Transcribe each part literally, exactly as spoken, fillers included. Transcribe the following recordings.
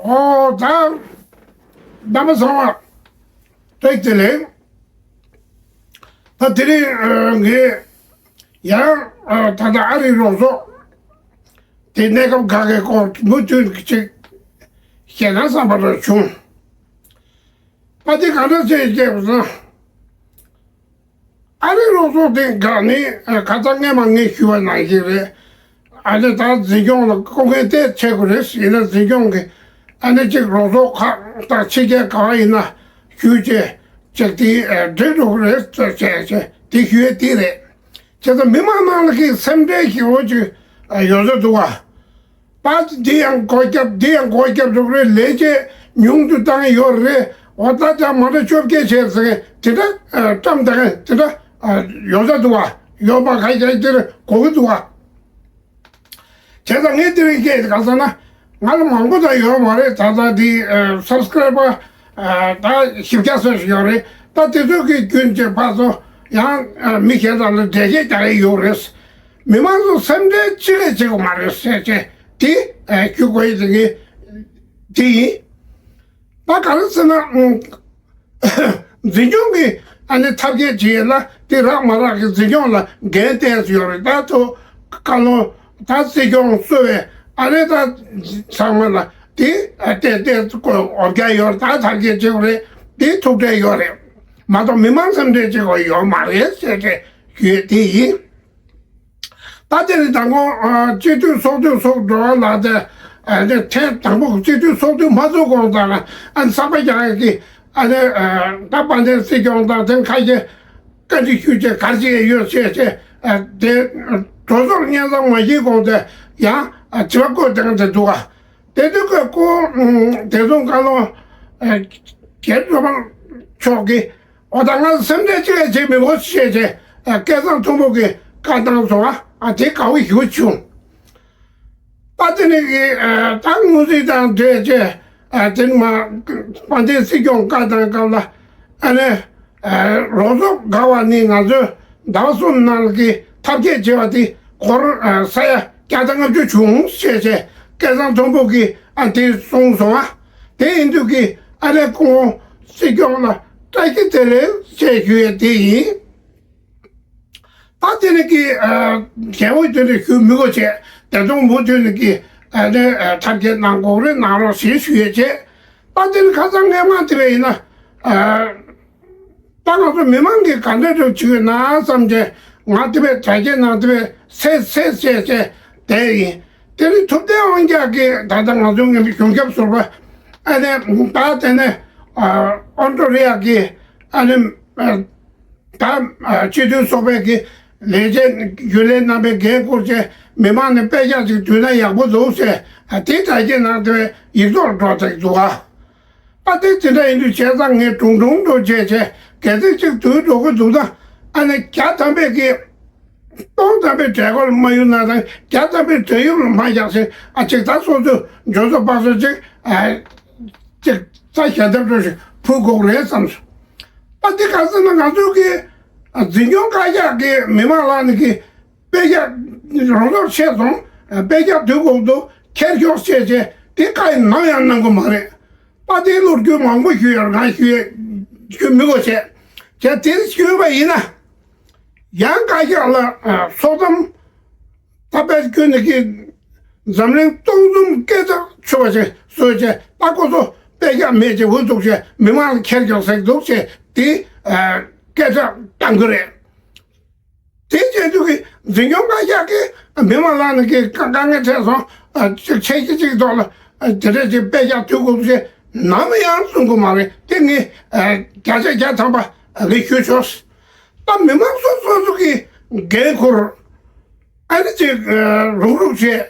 ཨོ་ད། རྣམ་པ་ཚང་མ་བཀྲ་ཤིས་བདེ་ལེགས། ད་དེ་རིང་ངས་ཡང་ད་ལྟ་ཨ་རིའི་རོགས་ཚོགས་དེ་གནས་སྐབས་ག་གེ་སྐོར་མུ་མཐུད་ཅིག་བཤད་ན་བསམ་པ་རེ་བྱུང་། ད་དེ་གང་འདྲ་བྱས་ཀྱི་ཟེར་ན། ཨ་རིའི་རོགས་ཚོགས་དེ་ག་ནི་ཁ་སང་སྔས་མ་ངས་ཞུས་པ་ནང་བཞིན་རེད། ཨ་ནི་ད་འཛིན་སྐྱོང་ལ་སྐུ་ངལ་ཏོག་ཙམ་ཆེ་དགོས་རེད། ཡིན་ན་འཛིན་སྐྱོང་གི་ཨ་ནི་གཅིག་རོགས་ཚོགས་ཁག་དང་ཕྱི་རྒྱལ་ག་བ་ཡིན་ན་ཞུས་བྱས་ཅིག་དེ་འགྲིག་འགྲོ་གི་རེད་ཟེར་བྱས་བྱས་དེ་ཞུ་ཡས་དེ་རེད། བྱས་ཙང་མི་མང་ནང་ལ་གི་སེམས་ཁྲལ་ཞེ་པོ་ཅིག་ཡོད་ས་འདུག་བ། པ་འདི་ཡང་སྒོ་བརྒྱབ་འདི་ཡང་སྒོ་བརྒྱབ་འགྲོ་གི་རེད། ལས་བྱེད་ཉུང་དུ་བཏང་ཡོད་རེད། འོ་ད་ལྕགས་མ་འདྲ་བཅོ་བརྒྱད་བྱས་ཟེར་མཁན་དེ་འདྲ་བཀྲམ་བཏང་མཁན་དེ་འདྲ་ཡོད་ས་འདུག་བ། ཡོད་པ་ག་རེ་དེར་གོ་གི་འདུག་བ། བྱས་ཙང་ངས་དེ་རིང་སྐད་ག་ཟེར་ན་ང་ལ་མང་པོ་ད་ཡོད་མ་རེད། ད་ལྟ་འདི་སབ་སི་ཀ་རའི་བར་ད་བཞི་བརྒྱ་ཙམ་ཞིག་ཡོད་རེད། ད་དེ་ཚོ་གི་རྒྱུན་གྱི་ཕར་ཚུར་ཡང་མི་གཞན་དག་ལ་འགྲེལ་བཤད་རྒྱག་ཡས་ཡོད་རེད། མི་མང་ཚོ་སེམས་ཁྲལ་ཅི་ལས་བྱེད་དགོས་མ་རེད་ཟེར་བྱས་དེ་ཞུ་དགོས་ཡིན་དེ་ངས་དེ་ཡིན། ད་ག་རེ་ཟེར་ན་འཛིན་སྐྱོང་གི་ཨ་ནི་ཐབས་ཤེས་བྱེད་ཡས་ལ་དེ་རག་མ་རག་གི་འཛིན་སྐྱོང་ལ་འགན་བསྟན་ཡོད་རེད། ད་ཐོ་བཀའ་བློན་ད་སྲིད་སྐྱོང་གསོལ་བའི་ཨ་ནི་ད་ཚང་མ་ལ་དེ་བསྟན་བསྟན་དགོས་འོ་བརྒྱ་ཡོད་རེད། ད་ཐབས་ཤེས་བྱེད་དགོས་རེད། དེ་ཐུགས་ཁྲལ་ཡོད་རེད་མ་གཏོགས་མི་མང་སེམས་ཁྲལ་བྱེད་དགོས་ཡོད་མ་རེད་ཟེར་བྱས་ཞུ་ཡས་དེ་ཡིན། ད་དེ་ནི་དང་པོ་སྤྱི་འཐུས་ཚོགས་འཐུས་ཚོགས་འགྲོ་བ་ལ་དེ་ཨ་ནི་ཐེངས་དང་པོ་སྤྱི་འཐུས་ཚོགས་འཐུས་མ་ཚོགས་གོང་ཙམ་ལ་ཨ་ནི་གསར་པ་རྒྱག་ཡག་གི་ཨ་ནི་ད་དཔལ་ལྡན་སྲིད་སྐྱོང་དང་དེ་ཁ་ཤས་བཀའ་འདྲི་ཞུས་བྱས་ག་རེ་བྱེད་ཡོད་ཅེས་བྱས་དེ་གྲོས་ཚོགས་སྙན་སེང་མ་བྱེད་གོང་དེ་ཡང་དྲི་བ་བཀོད་དེ་འདི་འདུག་ག་དེ་དུས་ཀྱི་སྐུ་བདེ་སྲུང་བཀའ་བློན་རྒྱལ་བློན་མཆོག་གིས། འོ་ད་ང་སེམས་ཁྲལ་གཅིག་ལས་བྱེད་མི་དགོས་ཞེས་བྱས་སྐལ་བཟང་མཐོན་པོ་གིས་བཀའ་བཏང་སོང་ཨ། ཨ་དེ་དགའ་བོ་ཞེ་པོ་བྱུང་། ད་དེ་ནས་གི་ད་དངུལ་རྩིས་དང་འབྲེལ་བྱས་དེ་ནས་མ་དཔལ་ལྡན་སྲིད་སྐྱོང་བཀའ་བཏང་སྐབས་ལ་ཨ་ནི་རོགས་ཚོགས་དགའ་བ་ནི་ང་ཚོའི་ཟླ་བ་གསུམ་ནང་གི་ཐབས་ཤེས་བྱས་པ་དེ་སྒོར་ས་ཡ་བརྒྱ་དང་ལྔ་བཅུ་བྱུང་ཞེས་བྱས་སྐལ་བཟང་མཐོན་པོ་གིས་ཨ་དེ་གསུངས་སོང་ཨ། དེ་ཡིན་དུས་ཀྱི་ཨ་ནེ་སྐུ་ངོ་སྲིད་སྐྱོང་ལ་བཀྲ་ཤིས་བདེ་ལེགས་ཞེས་ཞུ་ཡས་དེ་ཡིན། ད་དེ་ནི་ཀྱི་རྒྱལ་པོ་དེ་ནི་ཞུ་མི་དགོས་བྱས་དེ་དུང་མུ་མཐུད་ནས་ཀྱི་ཨ་ནེ་ཐབས་ཤེས་གནང་དགོས་རེད་གནང་རོགས་ཞེས་ཞུ་ཡས་བྱས། ད་དེ་ནི་ཁ་སང་སྔས་མ་དེ་བས་ཡིན་ན། ད་ང་ཚོ་མི་མང་གིས་ག་འདྲ་འདྲ་བྱེད་ན་བསམ་བྱས་ང་དེ་བས་དྲ་རྒྱའི་ནང་དེ་བས་སེ་སེ་བྱས་བྱས་བསྡད་ཡིན། དེ་ནི་ཐུབ་བསྟན་དབང་རྒྱལ་གྱིས་ད་ལྟ་ང་ཚོའི་ངའི་གཞུང་ཞབས་ཟུར་པ་ཨ་ནེ་ད་དེ་ནས་ཨོ་སྟྲོ་ལི་ཡ་གི་ཨ་ནེ་ད་སྤྱི་འཐུས་ཚོགས་པའི་གི་ལས་བྱེད་རྒྱུན་ལས་རྣམ་པས་འགན་བསྐུར་བྱས་མི་མང་ནས་དཔེ་ཆ་ཅིག་བསྡུས་ན་ཡག་པོ་འདུག་ཟེར་དེ་དྲ་རྒྱའི་ནང་དེ་བས་ཡིག་ཐོག་འགྲོ་བསྡད་འདུག་ཨ། ད་དེ་དེ་འདྲ་ཡིན་དུས་བྱས་ཙང་ངས་དྲུང་དྲུང་འགྲོ་བྱས་བྱས་གལ་སྲིད་ཅིག་དུས་འགྲོ་གི་འདུག་ན་ཨ་ནི་བརྒྱ་ཐམ་པས་ཀྱི་སྟོང་ཐམ་པའི་གྲལ་སྐོར་མ་ཡོང་ན་དང་བརྒྱ་ཐམ་པའི་གྲལ་ཡོངས་ལ་མ་བཞག་ཟེར་ཨ་ཅིག་ད་སོ་སོས་འཇོན་སོ་པ་སོ་ཅིག་ཨ་ཅིག་རྩ་ཞལ་འདེབས་འགྲོ་ཞིག་ཕུལ་དགོས་རེད་བསམ་སོང་། ད་དེ་ག་ཟེར་ན་ང་ཚོའི་གི་འཛིན་སྐྱོང་བཀའ་ཤག་གི་མི་མང་ལ་ནི་གི་དཔེ་ཆ་རོགས་རོགས་བྱས་སོང་། དཔེ་ཆ་དུས་གོང་དུ་ཁྱེར་ཤོག་ཅེས་བྱས་དེ་བཀའ་ཡིན་ནམ་ཡང་གནང་གི་མ་རེད། ད་དེ་ལོ་རྒྱུས་མང་པོ་ཞུས་ཡོད་ང་ཞུས་ཞུ་མི་དགོས་བྱས། བྱས་དེ་ཞུས་པ་ཡིན་ན། ཡང་བཀའ་ཤག་ལ་ཚོགས་གཏམ་ད་དཔེ་ཁྱོད་ནི་གི་འཛམ་གླིང་སྟོང་གསུམ་སྐད་གྲགས་ཆོད་པ་ཞིག་བཟོས་བྱས་ད་ཁོ་ཚོ་དཔེ་ཆ་མེད་ཅེས་འུ་ཐུག་བྱས་མི་མང་ལ་ཁྱེར་ཤོག་ཟེར་འདུག་བྱས་དེ་སྐད་གྲགས་བཏང་གི་རེད། དེ་བྱས་དུས་ཀྱི་འཛིན་སྐྱོང་བཀའ་ཤག་གིས་མི་མང་ལ་ནི་གི་དཀའ་དཀའ་ངལ་འཕྲད་སོང་། ཅིག་ཆེ་ཆེ་ཅིག་ཐོག་ལ་དེ་འདྲ་ཅིག་དཔེ་ཆ་དུས་གོང་ཞེས་ནམ་ཡང་གསུང་གི་མ་རེད། དེ་ངས་བརྒྱ་ཆ་བརྒྱ་ཐམ་པ་ངས་ཞུ་ཆོག་ད་མི་མང་སོ་སོ་སོ་གི་འགན་འཁུར་ཨ་ནི་ཅིག་རུག་རུག་བྱས།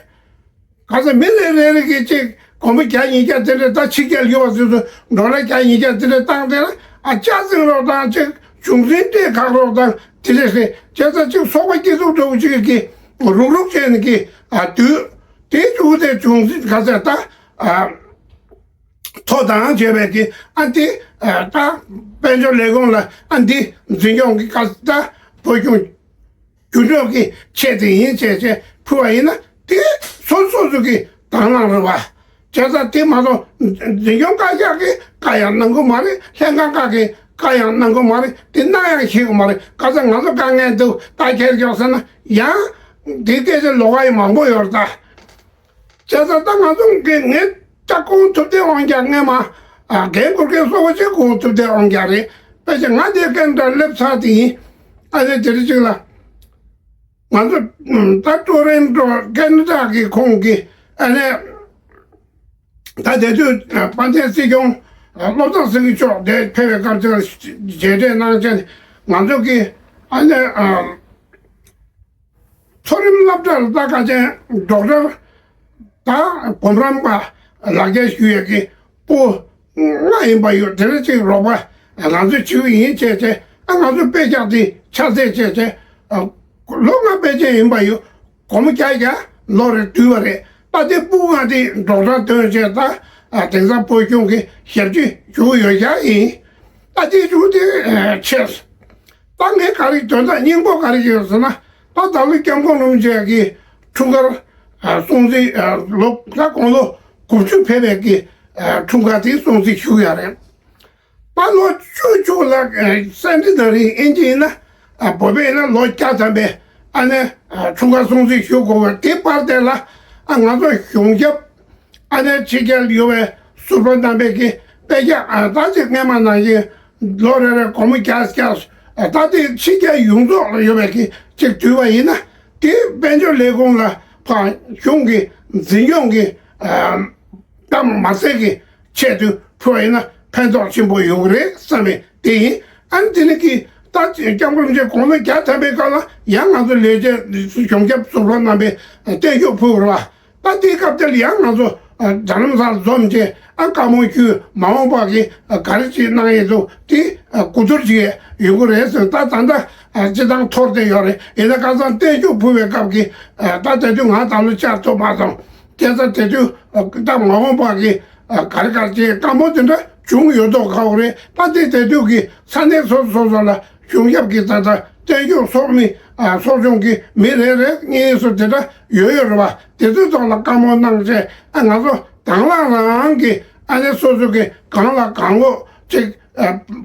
ག་ཚོད་མི་རེ་རེ་རེ་གིས་གཅིག་སྒོར་མོ་བརྒྱ་ཉིས་བརྒྱ་དེ་འདྲ་ད་ཕྱི་རྒྱལ་ཡོད་པ་ཚོས་ཚོ་ཌོ་ལར་བརྒྱ་ཉིས་བརྒྱ་དེ་འདྲ་བཏང་དེ་ལ་ཨ་ཅག་ཚིག་རོགས་དང་གཅིག་བྱུང་སྲིད་འདྲེ་ཁག་རོགས་དང་དེ་འདྲ་ཞིག་བྱས་ཙང་གཅིག་ཚོགས་པ་སྐྱིད་སྡུག་འདྲ་བོ་གཅིག་གིས་རུག་རུག་བྱས་ནས་ཀྱི་ཨ་དུས་དེ་བྱུང་དེ་བྱུང་སྲིད་ག་ཚོད་ད་ཨ་ཐོ་དང་བྱས་པའི་ཀྱི་ཨ་འདི་ཨ་ད་དཔལ་འབྱོར་ལས་ཁུངས་ལ་ཨ་འདི་འཛིན་སྐྱོང་གི་ག་ད་བོད་གཞུང་རྒྱུ་ནོར་གྱི་ཆེད་དུ་ཡིན་ཅེས་ཅེས་ཕུལ་བ་ཡིན་ན་དེ་སོ་སོ་སོ་གི་དང་བླངས་རེད་བ། བྱས་ཙང་དེ་མ་གཏོགས་འཛིན་སྐྱོང་བཀའ་ཤག་གིས་བཀའ་ཡང་གནང་གི་མ་རེད། ལྷན་ཁང་ཁག་གིས་བཀའ་ཡང་གནང་གི་མ་རེད། དེ་གནང་ཡང་ཤེས་གི་མ་རེད། ག་ཚོད་ང་ཚོ་དཀའ་ངལ་འདུག་ད་ཁྱེར་ཀྱོག་ཟེར་ན་ཡང་དེ་སྐད་ཆ་ལོགས་ཀ་ཡང་མང་པོ་ཡོད་རེད་ད། བྱས་ཙང་ད་ང་ཚོ་གི་ངས་ད་ཁོང་ཐུབ་བསྟན་དབང་རྒྱལ་སྔས་མ་ཨ་འགན་འཁུར་མཁན་གཙོ་བོ་ཆེ་ཁོང་ཐུབ་བསྟན་དབང་རྒྱལ་རེད། ཕལ་ཆེར་ང་དེ་སྐད་འདྲ་སླེབས་ཚར་དེ་ཡིན། ཨ་ནི་དེ་རིང་གཅིག་ལ་ང་ཚོ་ད་ཊོ་རོན་ཊོ་ཁེ་ན་ཌ་གི་ཁོང་གི་ཨ་ནི་ད་དེ་དུས་དཔལ་ལྡན་སྲིད་སྐྱོང་བློ་བཟང་སེང་གེ་མཆོག་དེ་ཕེབས་པའི་སྐབས་དེར་མཇལ་འཕྲད་གནང་བྱས་ང་ཚོ་གི་ཨ་ནི་མཐོ་རིམ་སློབ་གྲྭ་ལ་ད་ཁ་ཆེན་ཌོག་ཊར་ད་བུམ་རམས་པ་ལག་རྒྱལ་ཞུ་ཡས་ཀྱི་པོ་ལྔ་ཡིན་པ་ཡོད། དེ་རེ་གཅིག་རོགས་པ་ང་ཚོས་བྱེད་ཀྱི་ཡིན་བྱས་བྱས་ཨ་ང་ཚོ་དཔེ་ཆ་དེ་ཆ་ཚད་བྱས་བྱས་ལོ་ལྔ་དཔེ་ཆ་ཡིན་པ་ཡོད། སྒོར་མོ་བརྒྱ་བརྒྱ་ལོ་རེ་བསྡུས་པ་རེད། ད་དེ་སྤུ་ལྔ་དེ་ཌོག་ཊར་འདོན་བྱས་ད་དེང་སང་བོད་གཞུང་གི་ཞབས་ཕྱི་ཞུ་གི་ཡོད་ཤག་ཡིན། ད་དེ་ཞུ་དེ་ཆེ། ད་ངས་ག་རེ་དོན་དག་སྙིང་པོ་ག་རེ་ཡོད་ཟེར་ན། ད་ད་ལོ་སྐྱབས་མགོན་རིན་པོ་ཆེ་གི་འཁྲུངས་སྐར་སྲུང་བརྩི་ལོ་ད་དགུང་ལོ་དགུ་བཅུ་ཕེབས་པའི་གི་འཁྲུངས་སྐར་དེ་སྲུང་བརྩི་ཞུ་ཡ་རེད། ད་ལོ་བཅུ་བཅུ་ལ་སེན་ཊི་ནེ་རི་ཨིན་ཇི་ཡིན་ན་བོད་པའི་ཡིན་ན་ལོ་བརྒྱ་ཐམ་པའི་ཨ་ནི་འཁྲུངས་སྐར་སྲུང་བརྩི་ཞུ་དགོས་པ་དེ་བར་དེ་ལ་ང་ཚོ་གཞུང་ཞབས་ཨ་ནེ་ཕྱི་རྒྱལ་ཡོད་པའི་ཟུར་པ་རྣམ་པས་ཀྱི་དཔེ་ཆ་ཨ་ད་ཅིག་སྔས་མ་ནང་བཞིན་ལོ་རེ་རེ་སྒོར་མོ་བརྒྱ་བརྒྱ་ཨ་ད་དེ་ཕྱི་རྒྱལ་ཡོངས་རྫོགས་ལ་ཡོད་པའི་གི་ཅིག་བསྡུས་པ་ཡིན་ན་དེ་དཔལ་འབྱོར་ལས་ཁུངས་ལ་ཕར་གཞུང་གི་འཛིན་སྐྱོང་གི་ཨ་གཏམ་མ་ཟད་ཀྱི་ཆེད་དུ་ཕུལ་བ་ཡིན་ན་ཕན་ཐོགས་ཆེན་པོ་ཡོང་གི་རེད་བསམ་པའི་དེ་ཡིན། ཨ་ནི་དེ་ནི་གི་ད་སྐྱབས་མགོན་རིན་པོ་ཆེ་དགུང་ལོ་བརྒྱ་ཐམ་པའི་སྐབས་ལ་ཡང་ང་ཚོ་ལས་བྱེད་གཞུང་ཞབས་ཟུར་པ་རྣམ་པས་བརྟན་བཞུགས་ཕུལ་བ་རེད་བ། ད་དེའི་སྐབས་དེར་ཡང་ང་ཚོ་རྡ་རམ་ས་ལ་འཛོམས་བྱས་ཨ་བཀའ་མོལ་ཞུས། མ་འོངས་པ་གི་ག་རེ་ཅིག་གནང་ཡས་འདུག་དེ་གོ་བསྡུར་བྱེད་ཡོང་གི་རེད་ཟེར། ད་ད་ལྟ་སྤྱི་བཏང་འཐོར་བསྡད་ཡོད་རེད། ཡིན་ན་ཁ་སང་བརྟན་བཞུགས་ཕུལ་བའི་སྐབས་ཀྱི་ད་དེ་དུས་ང་ད་ལོ་བཅར་ཐུབ་མ་སོང་། དེ་ཚ་དེ་དུས་ད་མ་འོངས་པ་གི་ག་རེ་ག་རེ་ཅིག་བཀའ་མོལ་དེ་འདྲ་བྱུང་ཡོད་མདོག་ཁ་པོ་རེད། ད་དེ་དེ་དུས་ཀྱི་ས་གནས་སོ་སོ་སོ་ལ་གཞུང་ཞབས་ཀྱི་ད་ལྟ་བརྟན་བཞུགས་ཚོགས་མི་ཚོགས་ཆུང་གི་མི་རེ་རེ་གཉིས་སུ་དེ་འདྲ་ཡོད་ཡོད་རེད་བ། དེ་ཚོའི་ཐོག་ལ་བཀའ་མོལ་གནང་བྱས་ཨ་ང་ཚོ་དང་བླངས་རང་གི་ཨ་ནེ་སོ་སོ་གི་གང་ལ་གང་འོག་ཅིག་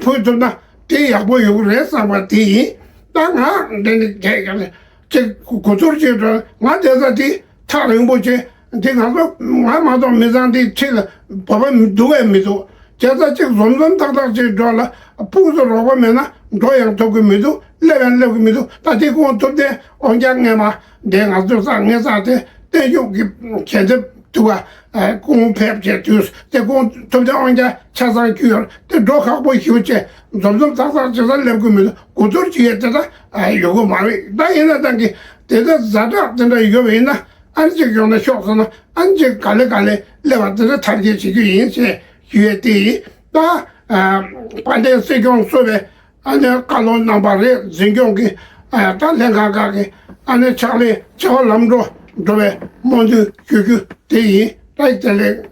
ཕུལ་ཐུབ་ན་དེ་ཡག་པོ་ཡོང་གི་རེད་བསམ་པ་དེ་ཡིན། ད་ང་འདི་ནི་གས་ཀྱང་ཅིག་གོ་ཚོར་ཅིག་འགྲོ། ང་དེ་ཚ་དེ་ཐག་རིང་པོ་ཆེ་འདི་ང་ཚོ་ང་མ་གཏོགས་མི་ཚང་འདི་ཁྲིད་ལ་བོད་པ་འདུག་བས་མི་འདུག་བྱས་ཙང་ཅིག་འཛོམས་འཛོམས་ཐག་ཐག་ཅིག་འགྲོ་ལ་སྤུ་གུ་ཚོ་རོགས་པ་མེད་ན་འགྲོ་ཡང་ཐུབ་ཀྱི་མི་འདུག་སླེབས་ཡང་སླེབས་ཀྱི་མི་འདུག་ད་དེ་ཁོང་ཐུབ་བསྟན་དབང་རྒྱལ་སྔས་མ་འདི་ང་ཚོ་ས་ངེ་ས་དེ་བརྟན་བཞུགས་ཀྱི་གྱེན་ཐེབས་ཐུབ་པ་ཁོང་ཕེབས་བྱས་དུས་དེ་ཁོང་ཐུབ་བསྟན་དབང་རྒྱལ་ཆ་ཚང་རྒྱུ་ཡོད་དེ་འགྲོ་ཁག་པོ་ཞིག་བྱས་འཛོམས་འཛོམས་ཐག་ཐག་ཅིག་ས་སླེབས་ཀྱི་མི་འདུག་གོ་བསྡུར་ཅིག་ཡས་དེ་ད་ཡོད་གི་མ་རེད། ད་ཡིན་ན་ད་གི་དེ་ལྟར་ཛ་དྲག་དེ་འདྲ་ཡོད་པ་ཡིན་ན་ཨ་ནི་ཅིག་ཡོང་ན་ཤོག་ཟེར་ན་ཨ་ནི་ཅིག་ག་ལེ་ག་ལེ་སླེབས་པ་དེ་འདྲ་ཐབས་ཤེས་བྱེད་རྒྱུ་ཡིན་ཞེས་ཞུ་ཡས་དེ་ཡིན། ད་དཔལ་ལྡན་སྲིད་སྐྱོང་གསོལ་བའི་ཨ་ནི་བཀའ་སློབ་གནང་བ་རེད། འཛིན་སྐྱོང་གི་ད་ལྷན་ཁང་ཁག་གི་ཨ་ནི་ཕྱག་ལས་བྱ་བ་ལམ་འགྲོ་འགྲོ་བའི་སྨོན་འདུན་ཞུ་རྒྱུ་དེ་ཡིན། ད་དེ་ལས་